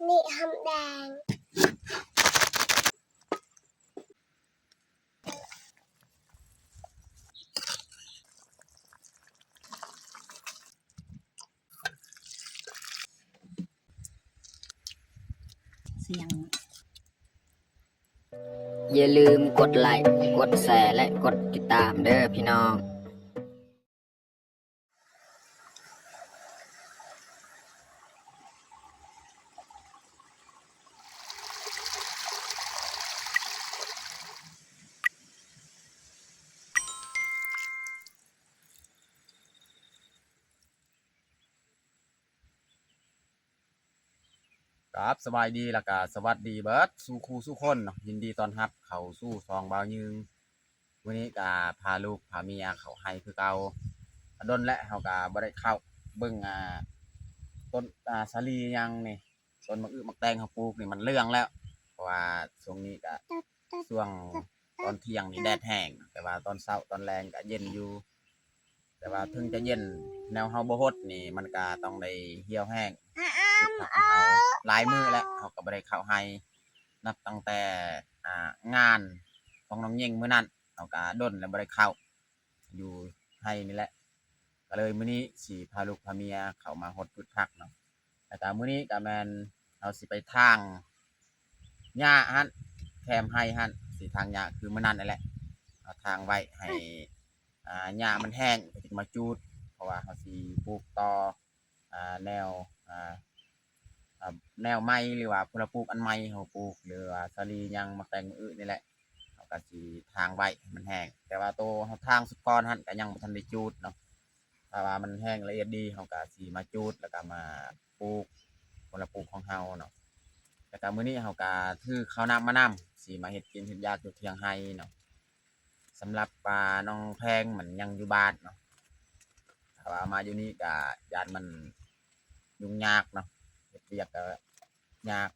ນີ້ຫອມແດງ. ສຽງ ຢ່າລືມກົດໄລ, ກົດແຊ ແລະ ກົດຕິດຕາມເດີພີ່ນ້ອງ. ຄັບ ສະບາຍດີ ແລ້ວກະສະຫວັດດີເບິດສູ່ຄູ່ສູ່ຄົນເນາະ, ຍິນດີຕ້ອນຮັບເຂົ້າສູ່ຊ່ອງບ່າວຍືງ. ມື້ນີ້ກະພາລູກພາເມຍເຂົ້າໄຮ່ຄືເກົ່າ. ດົນແລ້ວເຮົາກະບໍ່ໄດ້ເຂົ້າເບິ່ງ ອ່າ ຕົ້ນ ອ່າ ສາລີຫຍັງນີ້, ຕົ້ນໝາກອຶໝາກແຕງເຮົາປູກນີ້ມັນເຫຼືອງແລ້ວ, ເພາະວ່າຊ່ວງນີ້ກະຊ່ວງຕອນທ່ຽງນີ້ແດດແຮງ, ແຕ່ວ່າຕອນເຊົ້າຕອນແລງກະເຢັນຢູ່. ແຕ່ວ່າເຖິງຈະເຢັນ ແນວເຮົາບໍ່ຫົດນີ້ ມັນກະຕ້ອງໄດ້ຫ່ຽວແຫ້ງ ຄືຜັກຂອງເຮົາ. ຫຼາຍມື້ແລ້ວເຮົາກໍບໍ່ໄດ້ເຂົ້າໄຮ່ ນັບຕັ້ງແຕ່ ອ່າ ງານຂອງນ້ອງຍິງມື້ນັ້ນ ເຮົາກະດົນແລ້ວບໍ່ໄດ້ເຂົ້າ ຢູ່ໄຮ່ນີ້ແຫຼະ. ກໍເລີຍມື້ນີ້ຊິພາລູກພາເມຍເຂົ້າມາຫົດພືດຜັກເນາະ. ແລ້ວກະມື້ນີ້ກະແມ່ນເຮົາຊິໄປຖາງຫຍ້າຫັ້ນ ແຄມໄຮ່ຫັ້ນ ຊິຖາງຫຍ້າຄືມື້ນັ້ນນັ້ນແຫຼະ. ເຮົາຖາງໄວ້ໃຫ້ ອ່າ ຫຍ້າມັນແຫ້ງ ກໍຈຶ່ງມາຈູດ, ເພາະວ່າເຮົາຊິປູກຕໍ່ ອ່າ ແນວ ອ່າ ອ່າ ແນວໃໝ່ ຫຼືວ່າຜົນລະປູກອັນໃໝ່ເຮົາປູກ ຫຼືວ່າສາລີຫຍັງ ໝາກແຕງ ໝາກອຶນີ້ແຫຼະ, ເຮົາກໍຊິຖາງໄວ້ໃຫ້ມັນແຫ້ງ. ແຕ່ວ່າໂຕເຮົາຖາງສຸດກ່ອນຫັ້ນກໍຍັງບໍ່ທັນໄດ້ຈູດເນາະ. ຖ້າວ່າມັນແຫ້ງລະອຽດດີ ເຮົາກໍຊິມາຈູດ ແລ້ວກໍມາປູກຜົນລະປູກຂອງເຮົາເນາະ. ແລ້ວກໍມື້ນີ້ເຮົາກໍຖືເຂົ້ານ້ຳມານຳ ຊິມາເຮັດກິນເຮັດຢາກຢູ່ຖຽງໄຮ່ເນາະ. ສຳລັບວ່ານ້ອງແພງມັນຍັງຢູ່ບ້ານເນາະ, ຖ້າວ່າມາຢູ່ນີ້ກະຢ້ານມັນຫຍຸ້ງຍາກເນາະ, ເຮັດວຽກກະຍາກ,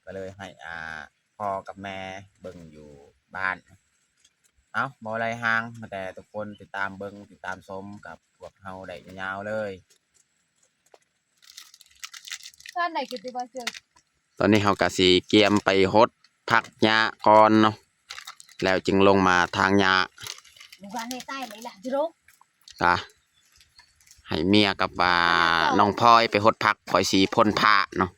ກະເລີຍໃຫ້ ອ່າ ພໍ່ກັບແມ່ເບິ່ງຢູ່ບ້ານ. ເອົ້າ ບໍ່ໄດ້ຫ່າງ ມາແຕ່ທຸກຄົນຕິດຕາມເບິ່ງ ຕິດຕາມຊົມກັບພວກເຮົາໄດ້ຍາວໆເລີຍ. ຕອນນີ້ເຮົາກະຊິກຽມໄປຫົດຜັກຫຍ້າກ່ອນເນາະ, ແລ້ວຈຶ່ງລົງມາຖາງຫຍ້າ. ກະໃຫ້ເມຍກັບວ່ານ້ອງພອຍໄປຫົດຜັກ, ຂ້ອຍຊິພົ່ນພ້າເນາະ,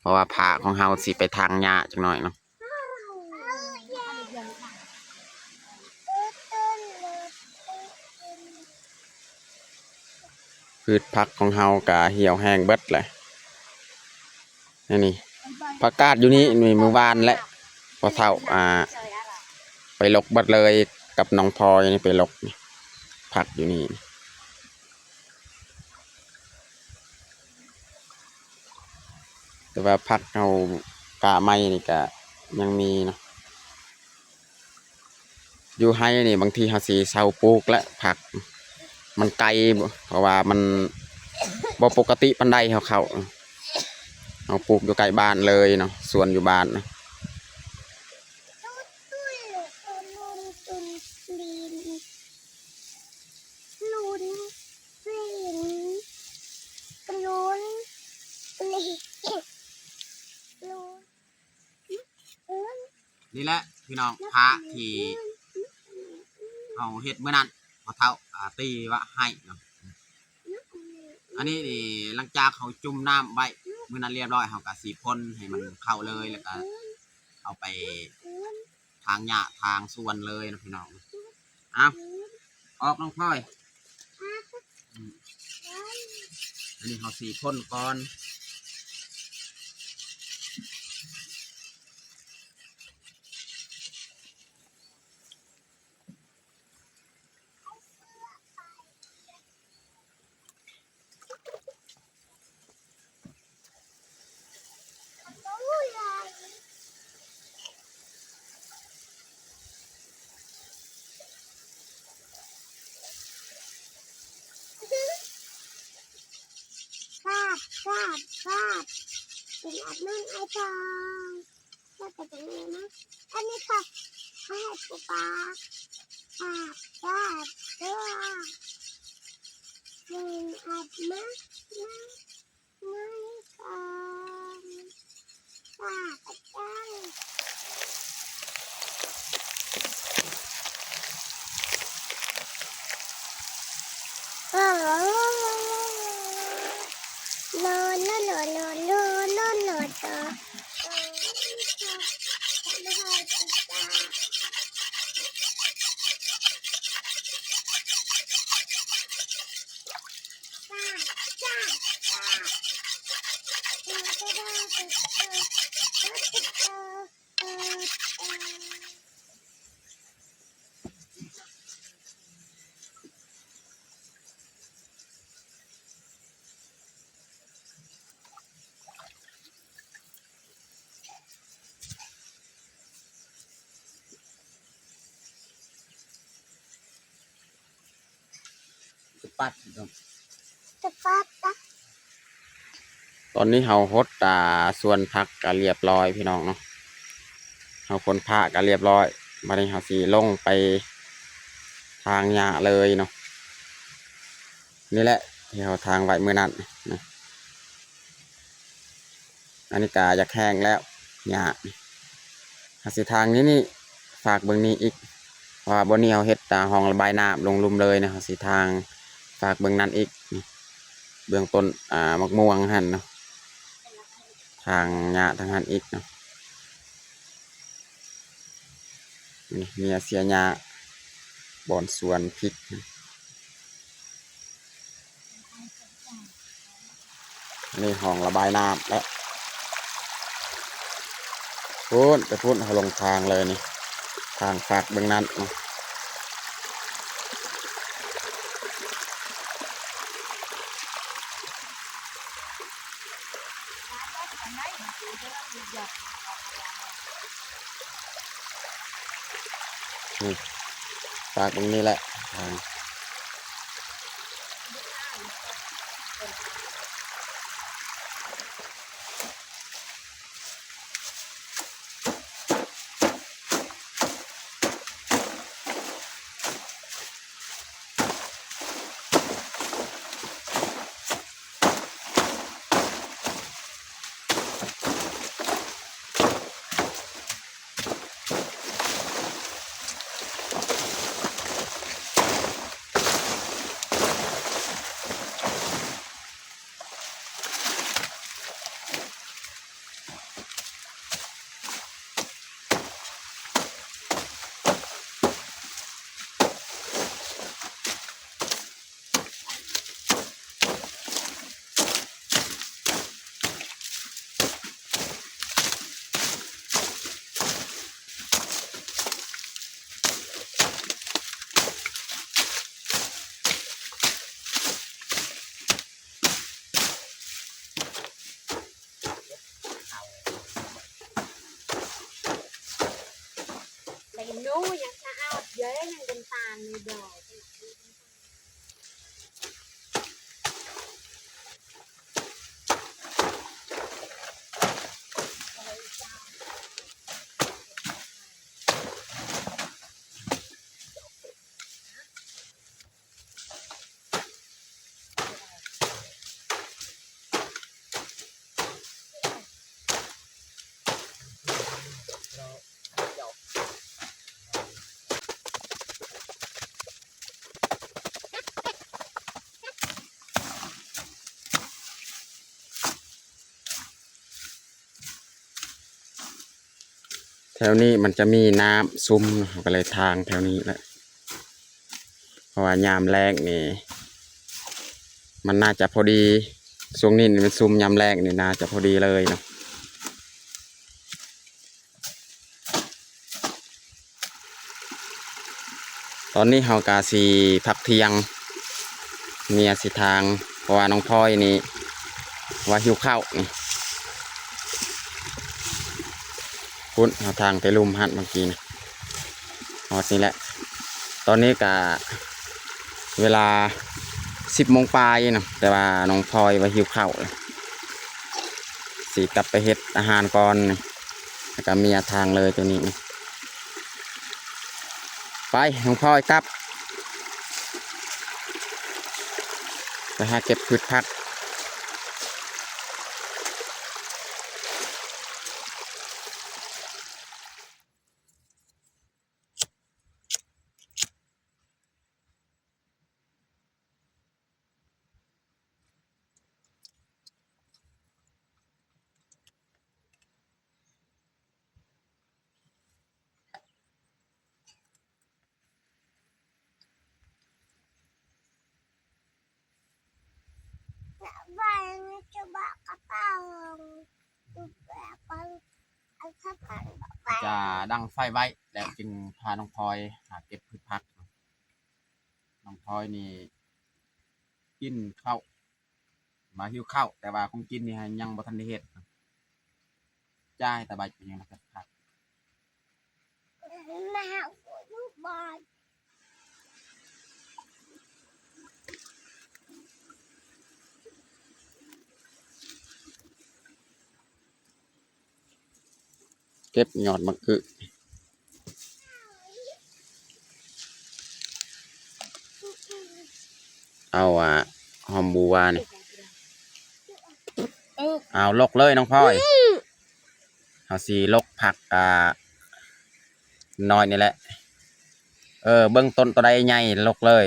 ເພາະວ່າພ້າຂອງເຮົາຊິໄປຖາງຫຍ້າຈັກໜ້ອຍເນາະ. ພືດຜັກຂອງເຮົາກະຫ່ຽວແຫ້ງເບິດແຫຼະ. ອັນນີ້ ຜັກກາດຢູ່ນີ້ ນີ້ມື້ວານແຫຼະ ພໍ່ເຖົ້າ ອ່າ ໄປລົກເບິດເລີຍ ກັບນ້ອງພອຍນີ້ໄປລົກ ນີ້ ຜັກຢູ່ນີ້. ແຕ່ວ່າຜັກເຮົາກະໃໝ່ນີ້ກະຍັງມີເນາະ. ຢູ່ໄຮ່ນີ້ບາງທີເຮົາຊິເຊົາປູກແຫຼະຜັກ, ມັນໄກ ເພາະວ່າມັນບໍ່ປົກກະຕິປານໃດ. ເຮົາເຂົ້າ ເຮົາປູກຢູ່ໃກ້ບ້ານເລີຍເນາະ, ສວນຢູ່ບ້ານ. ນີ້ແຫຼະພີ່ນ້ອງ ພ້າທີ່ເຮົາເຮັດມື້ນັ້ນ ພໍ່ເຖົ້າ ອ່າ ຕີວ່າໃຫ້ເນາະ. ອັນນີ້ນີ້ ຫຼັງຈາກເຮົາຈຸ່ມນ້ຳໄວ້ມື້ນັ້ນລຽບຮ້ອຍ ເຮົາກະຊິພົ່ນໃຫ້ມັນເຂົ້າເລີຍ ແລ້ວກະເອົາໄປ ຖາງຫຍ້າຖາງສວນເລີຍເນາະພີ່ນ້ອງ. ເອົາ ອອກນ້ອງພອຍ. ອືມ ອັນນີ້ເຮົາຊິພົ່ນກ່ອນ. ຟາດ ຟາດ ຟາດ ເປັນອາບນ້ຳໄອ້ປາ. ແລ້ວກໍຈະມີນະ ອັນນີ້ກໍໃຫ້ປູປາ ປາ ປາ ເດີ ເປັນ ມາ ມາ ມານີ້ກ່ອນ ປາກະຈັງ ໂລ ໂລ ໂລ ໂລ ໂລ ໂລ ໂລ ໂລ ໂລ ໂລ ຕອນນີ້ເຮົາຫົດ ອ່າ ສວນຜັກກະລຽບລ້ອຍພີ່ນ້ອງເນາະ, ເຮົາຂົນພ້າກະລຽບລ້ອຍ, ບາດນີ້ເຮົາຊິລົງໄປຖາງຫຍ້າເລີຍເນາະ. ນີ້ແຫຼະທີ່ເຮົາຖາງໄວ້ມື້ນັ້ນນະ. ອັນນີ້ກະຢາກແຫ້ງແລ້ວ ຫຍ້າ ເຮົາຊິຖາງນີ້ ນີ້ ຝາກເບິ່ງນີ້ອີກ ເພາະວ່າບ່ອນນີ້ເຮົາເຮັດຕາຮ່ອງລະບາຍນ້ຳລົງລຸ່ມເລີຍນະ. ເຮົາຊິຖາງຝາກເບິ່ງນັ້ນອີກ ນີ້ ເບື້ອງຕົ້ນ ອ່າ ໝາກມ່ວງຫັ້ນເນາະ, ຖາງຫຍ້າທາງຫັ້ນອີກເນາະ. ນີ້ ເມຍເສຍຫຍ້າ ບ່ອນສວນພິກ. ນີ້ຮ່ອງລະບາຍນ້ຳແຫຼະ ພຸ້ນ ໄປພຸ້ນ ເຮົາລົງທາງເລີຍນີ້ ທາງຟາກເບື້ອງນັ້ນນະ. ນີ້ ຝາກເບິ່ງນີ້ແຫຼະ ທາງ. ແຖວນີ້ມັນຈະມີນ້ຳຊຸມ ເຮົາກໍເລີຍທາງແຖວນີ້ແຫຼະ ເພາະວ່າຍາມແລ້ງນີ້ມັນໜ້າຈະພໍດີ ຊ່ວງນີ້ມັນຊຸມ ຍາມແລ້ງນີ້ໜ້າຈະພໍດີເລີຍເນາະ. ຕອນນີ້ເຮົາກະຊິພັກທ່ຽງ ເມຍຊິທາງ ເພາະວ່ານ້ອງພອຍນີ້ວ່າຫິວເຂົ້ານີ້ ພຸ້ນ ເຮົາທາງແຕ່ລຸ່ມຫັ້ນເມື່ອກີ້ນີ້ ຮອດນີ້ແຫຼະ. ຕອນນີ້ກະເວລາສິບໂມງປາຍເນາະ ແຕ່ວ່ານ້ອງພອຍວ່າຫິວເຂົ້າ ຊິກັບໄປເຮັດອາຫານກ່ອນ ແລ້ວກະເມຍທາງເລີຍໂຕນີ້. ໄປ ນ້ອງພອຍກັບ ໄປ ໄປຫາເກັບພືດຜັກ. ຈະດັງໄຟໄວ້ ແລ້ວຈຶ່ງພານ້ອງພອຍຫາເກັບພືດຜັກ. ນ້ອງພອຍນີ້ກິນເຂົ້າ ມາຫິວເຂົ້າ ແຕ່ວ່າຂອງກິນນີ້ຫັ້ນຍັງບໍ່ທັນໄດ້ເຮັດ ຈ່າຍແຕ່ໃບເປັນຫຍັງລະຄັກ. ເກັບຍອດໝາກອຶ ເອົາ ອ່າ ຫອມບົ່ວນີ້ ເອົາ ລົກເລີຍນ້ອງພອຍ. ເຮົາຊິລົກຜັກ ອ່າ ນ້ອຍນີ້ແຫຼະ. ເອີ ເບິ່ງຕົ້ນໂຕໃດໃຫຍ່ ລົກເລີຍ.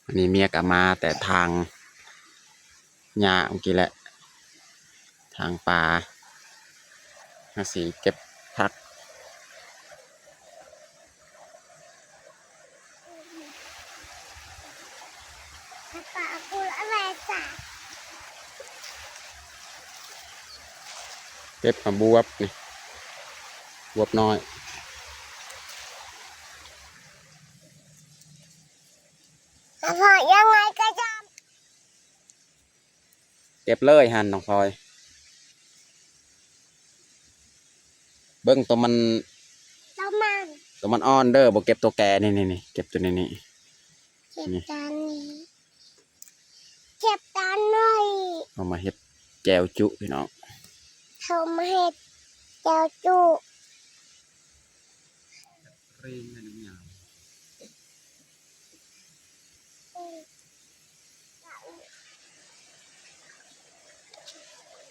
ອັນນີ້ເມຍກໍມາແຕ່ທາງຫຍ້າເມື່ອກີ້ແຫຼະ ທາງປ່າ. ເຮົາຊິເກັບຜັກ ເກັບມາບວບນີ້ ບວບນ້ອຍ. ເກັບເລີຍຫັ້ນນ້ອງພອຍ ເບິ່ງໂຕມັນ ໂຕມັນ ໂຕມັນອ່ອນເດີ ບໍ່ເກັບໂຕແກ່. ນີ້ໆໆ ເກັບໂຕນີ້ ນີ້ ເກັບຕອນນີ້ ເກັບຕອນນີ້ ເອົາມາເຮັດແຈ່ວຈຸພີ່ນ້ອງ ເອົາມາເຮັດແຈ່ວຈຸ.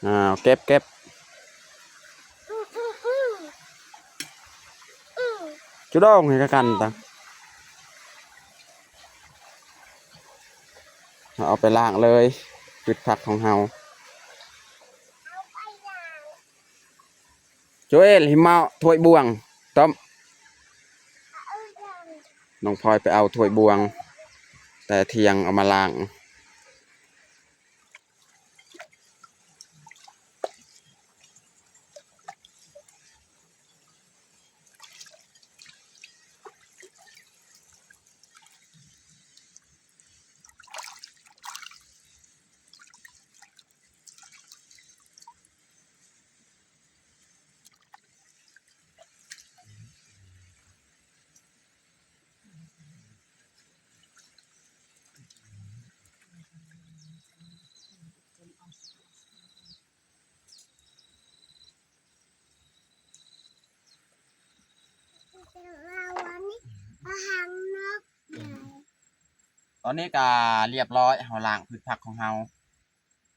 ອ້າວ ເກັບ ເກັບ ຈຸດອງໃຫ້ກັນຕາ ເຮົາເອົາໄປລ້າງເລີຍ ພືດຜັກຂອງເຮົາ. ໂຈເອລ ຫິມເມົາ ຖ້ວຍບ່ວງ ຕ້ອມ ນ້ອງພອຍໄປເອົາຖ້ວຍບ່ວງ ແຕ່ທ່ຽງເອົາມາລ້າງ. ຕອນນີ້ກະລຽບຮ້ອຍ ເຮົາລ້າງພືດຜັກຂອງເຮົາ.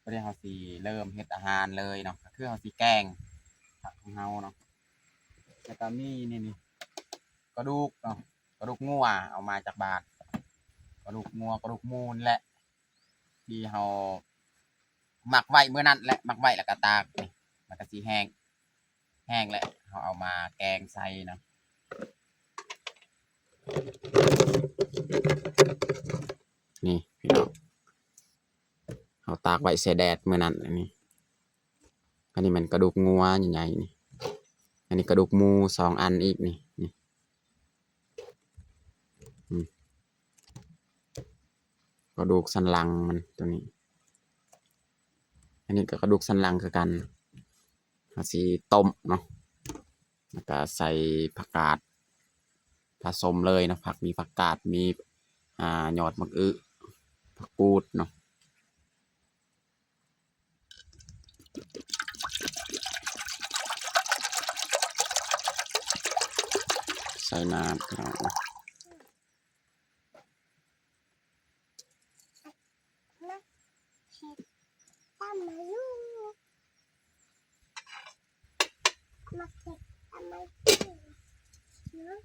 ບາດນີ້ເຮົາຊິເລີ່ມເຮັດອາຫານເລີຍເນາະ ກໍຄືເຮົາຊິແກງຜັກຂອງເຮົາເນາະ. ແລ້ວກໍມີນີ້ ນີ້ ກະດູກເນາະ ກະດູກງົວ ເອົາມາຈາກບ້ານ ກະດູກງົວ ກະດູກໝູນີ້ແຫຼະ ທີ່ເຮົາໝັກໄວ້ມື້ນັ້ນແຫຼະ ໝັກໄວ້ແລ້ວກໍຕາກ ນີ້ ມັນກໍຊິແຫ້ງ ແຫ້ງແລ້ວ ເຮົາເອົາມາແກງໃສ່ເນາະ. ນີ້ພີ່ນ້ອງ ເຮົາຕາກໄວ້ໃສ່ແດດມື້ນັ້ນ. ອັນນີ້ ອັນນີ້ແມ່ນກະດູກງົວໃຫຍ່ໆນີ້ ອັນນີ້ກະດູກໝູສອງອັນອີກນີ້ ນີ້ ອືມ ກະດູກສັນຫຼັງມັນຕົວນີ້ ອັນນີ້ກໍກະດູກສັນຫຼັງຄືກັນ. ເຮົາຊິຕົ້ມເນາະ ແລ້ວກະໃສ່ຜັກກາດ ຜະສົມເລີຍເນາະ ຜັກ ມີຜັກກາດ ມີ ອ່າ ຍອດໝາກອຶ ຜັກກູດເນາະ. ໃສ່ ສ່ນ້ຳ ພີ່ນ້ອງ. ໝາກເຜັດຕຳມາຢູ່ ໝາກເຜັດຕຳມາຢູ່ເນາະ.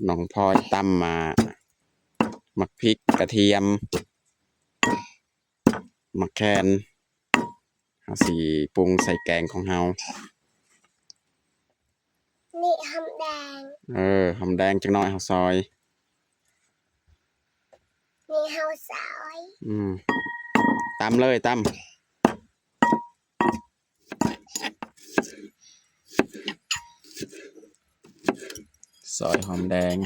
ນ້ອງພອຍຕຳ ອ່າ ໝາກພິກ ກະທຽມ ໝາກແຄນ ເຮົາຊິປຸງໃສ່ແກງຂອງເຮົາ. ນີ້ຫອມແດງ ເອີ ຫອມແດງຈັກໜ້ອຍເຮົາຊອຍ ນີ້ເຮົາຊອຍ ອືມ ຕຳເລີຍ ຕຳ. ຊອຍຫອມແດງ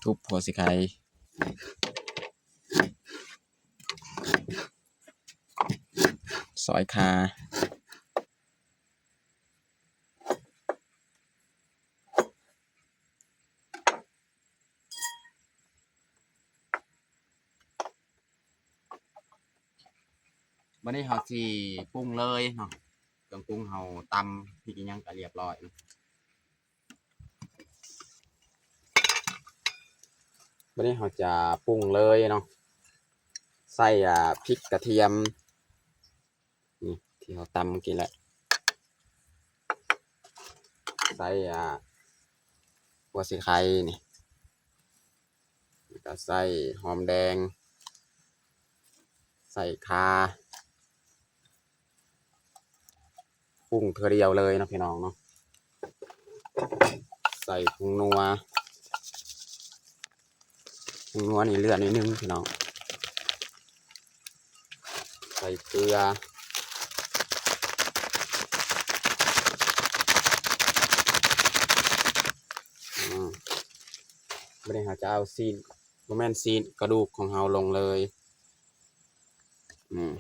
ທຸບຫົວສີໄຄ ຊອຍຂ່າ. ບາດນີ້ເຮົາຊິປຸງເລີຍເນາະ ເຄື່ອງປຸງເຮົາຕຳ ພິກອີ່ຫຍັງກະລຽບຮ້ອຍ. ບາດນີ້ເຮົາຈະປຸງເລີຍເນາະ ໃສ່ ອ່າ ພິກກະທຽມ ນີ້ທີ່ເຮົາຕຳເມື່ອກີ້ແຫຼະ ໃສ່ ອ່າ ຫົວສີໄຄນີ້ ແລ້ວກະໃສ່ຫອມແດງ ໃສ່ຂ່າ ປຸງເທື່ອດຽວເລີຍເນາະ ພີ່ນ້ອງເນາະ. ໃສ່ຜົງນົວ ຜົງນົວນີ້ເຫຼືອໜ້ອຍໜຶ່ງ ພີ່ນ້ອງ ໃສ່ເກືອ ອືມ ບາດນີ້ເຮົາຈະເອົາຊີ້ນ ບໍ່ແມ່ນຊີ້ນ ກະດູກຂອງເຮົາລົງເລີຍ ອືມ.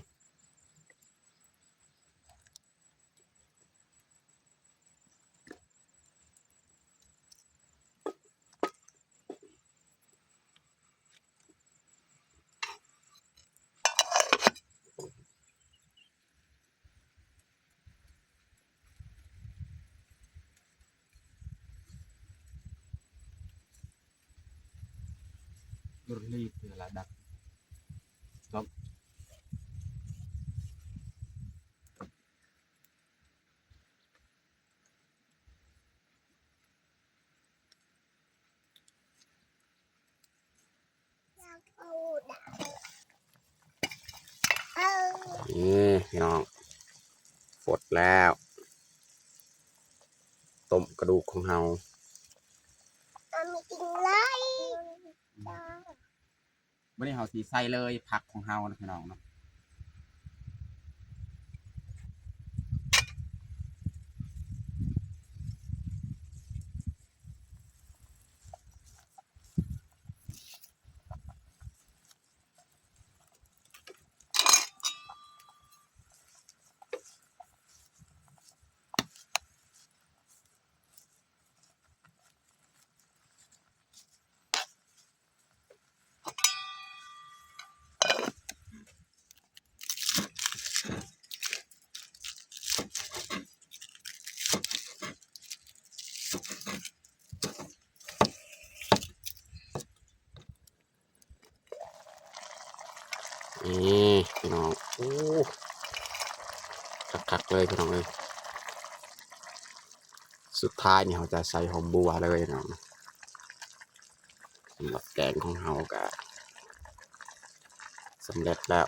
ນີ້ພີ່ນ້ອງ ຟົດແລ້ວ ຕົ້ມກະດູກຂອງເຮົາ ເອົາມາກິນເລີຍ. ບາດນີ້ເຮົາຊິໃສ່ເລີຍຜັກຂອງເຮົານະພີ່ນ້ອງເນາະ. ນີ້ພີ່ນ້ອງ ໂອ້ ຄັກໆ ເລີຍພີ່ນ້ອງເອີຍ. ສຸດທ້າຍນີ້ເຮົາຈະໃສ່ຫອມບົວເລີຍເນາະ. ສຳລັບແກງຂອງເຮົາກະສຳເລັດແລ້ວ.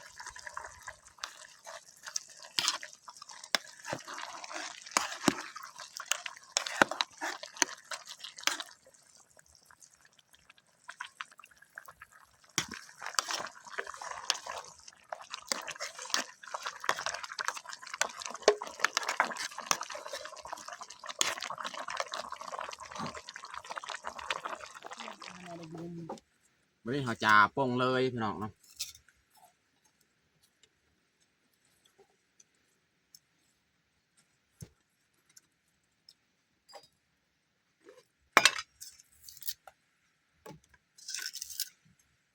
ບາດນີ້ເຮົາຈະປົງເລີຍພີ່ນ້ອງເນາະ. ເ